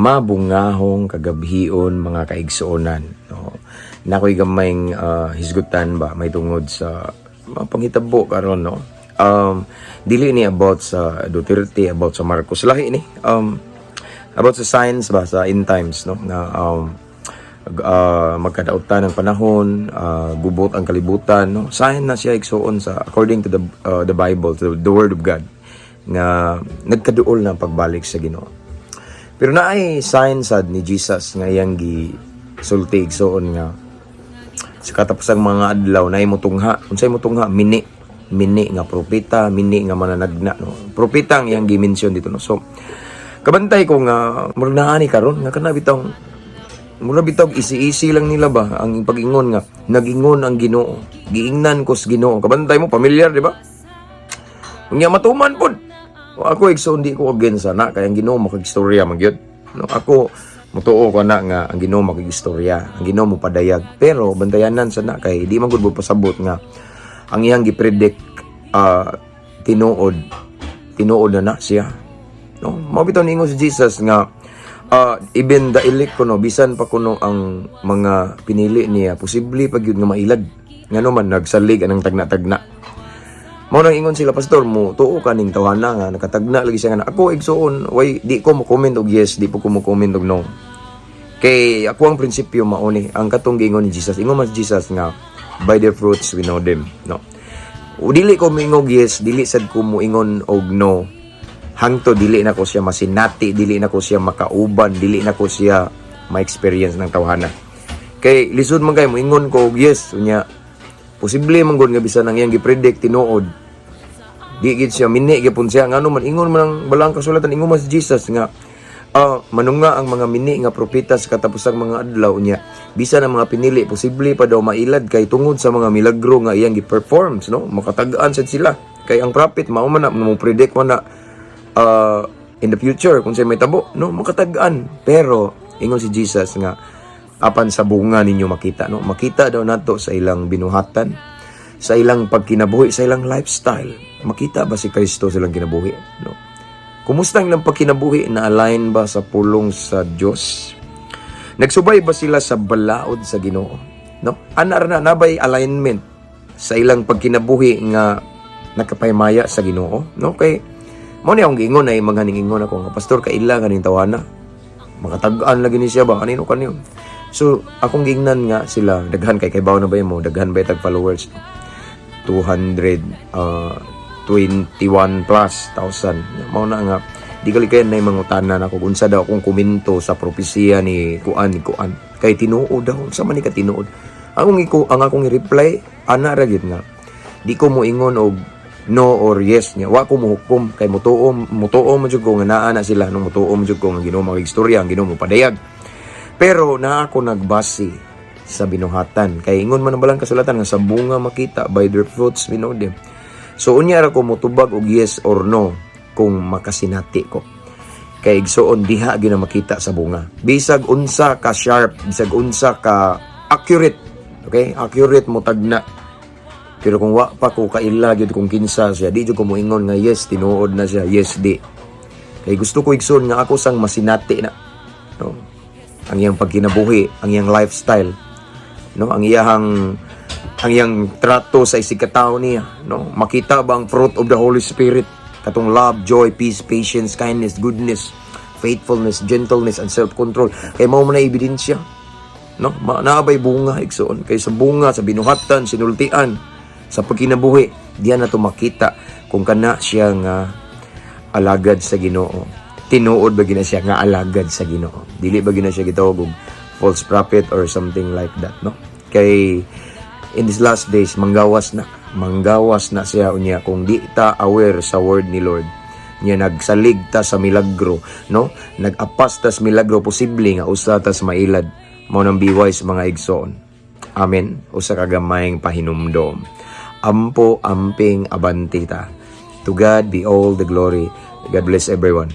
Mabungahong kagabhion, mga kaigsuonan, no? Nakoy gamayng hisgutan ba may tungod sa mga panghitabo karon, no? Dili ni about sa Duterte, about sa Marcos, lahi ni about sa signs ba sa end times, no, nga magkadautan ng panahon, gubot ang kalibutan, no? Sign na siya, igsuon, sa according to the Bible, to the word of God, nga nagkaduol na ang pagbalik sa Ginoo. Pero naay sign sad ni Jesus nga iyang gi sulti, igsuon, nga sa katapusang mga adlaw naay mutungha. Unsay mutungha? Mini. Mini nga propeta, mini nga mananagna, no? Propeta ang iyang gi-mention dito, no? So kabantay ko nga murag naa ni karon nga kana bitong mura bitaw easy-easy lang nila ba ang pag-ingon nga nagingon ang Ginoo, giingnan ko sa Ginoo. Kabantay mo, familiar, di ba? Unya matuman pod. O, ako, igsoon, di ko against na kay ang Ginoo makagistorya man gyud, no? Ako mutuo ko na nga ang Ginoo makigistorya, ang Ginoo mo padayag, pero bantayanan sa na kay di man gud mo pasabot nga ang iyang gi-predict tinuod tinuod na na siya, no? Mao bitaw niingon si Jesus nga even the elect kuno, bisan pa kuno ang mga pinili niya, posible pa gyud nga mailad, ngano man nagsalig anang tagna-tagna. Mao nang ingon sila, "Pastor, mo tuo ka ning tawhana nga nakatagna lagi siya?" Nga ako, igsuon, way di ko mo comment og yes, di po ko mo comment og no. Kay ako ang prinsipyo mao ni ang katong giingon ni Jesus. Ingon man si Jesus nga by their fruits we know them, no? O, dili ko moingog yes, dili sad ko moingon og no. Hangto dili na ko siya masinati, dili na ko siya makauban, dili na ko siya ma-experience ng tawhana. Kay lisod man kay moingon ko og yes, unya posible man gud nga bisan ang iyang gi-predict tinuod. Di gid siya mini gyapon siya, ngano man ingon man ang balang kasulatan, ingon man si Jesus nga manunga ang mga mini nga propeta sa katapusang mga adlaw, niya bisan ang mga pinili posible pa daw mailad kay tungod sa mga milagro nga iyang gi-performs, no? Makatag-an sad sila kay ang prophet mao man na mo predict man na in the future kung say may tabo, no? Makatag-an, pero ingon si Jesus nga apan sa bunga ninyo makita, no? Makita daw nato sa ilang binuhatan, sa ilang pagkinabuhi, sa ilang lifestyle. Makita ba si Kristo sa ilang kinabuhi, no? Kumusta ang ilang pagkinabuhi? Na align ba sa pulong sa Dios? Nagsubay ba sila sa balaod sa Ginoo, no? Ana ra na, nabay alignment sa ilang pagkinabuhi nga nakapahimaya sa Ginoo, no? Kay mao ni akong giingon ay mga ningingon ako nga, "Pastor, kaila ganing tawana, makatag-an lagi ni siya ba, kanino kanino?" So akong giingnan nga sila daghan kay kaybaw na ba mo, daghan ba tag followers, 200 21 plus thousand. Mao na nga di gali kay nay mangutana nako kung unsa daw akong komento sa propesiya ni kuan ni kuan, kay tinuod daw, unsa man ni ka tinuod. Ang akong i-reply ana ra gyud nga di ko moingon og no or yes niya, wa ko mohukom kay mutuo mutuo mo jud ko nga naa na sila, no? Mutuo mo jud ko nga Ginoo magistorya, ang Ginoo mo padayag, pero naa ako nagbase sa binuhatan kay ingon man ang balang kasulatan nga sa bunga makita, by their fruits we know them. So unya ra ko motubag og yes or no kung makasinati ko. Kay igsuon, diha gyud na makita sa bunga. Bisag unsa ka sharp, bisag unsa ka accurate, okay? Accurate mo tagna. Pero kung wa pa ko kaila gyud kung kinsa siya, di jud ko moingon nga yes, tinuod na siya, yes, di. Kay gusto ko, igsoon, nga ako sang masinati na. No? Ang iyang pagkinabuhi, ang iyang lifestyle, no? Ang iyang trato sa isig katawo niya, no? Makita ba ang fruit of the Holy Spirit? Katong love, joy, peace, patience, kindness, goodness, faithfulness, gentleness, and self-control. Kay mao man na ebidensya, no? Naabay bunga, igsoon. Kay sa bunga, sa binuhatan, sinultian, sa pagkinabuhi, diyan na to makita kung kana siya nga alagad sa Ginoo. Tinuod ba gina siya nga alagad sa Ginoo? Dili ba gina siya gitawag og false prophet or something like that, no? Kay in these last days manggawas na, manggawas na siya. Unya kung di ta aware sa word ni Lord niya, nagsalig ta sa milagro, no, nag-apas tas milagro, posible nga usa tas mailad. Mao nang be wise, mga igsoon. Amen. Usa ka gamayng pahinumdom. Ampo, amping, abante ta. To God be all the glory. God bless everyone.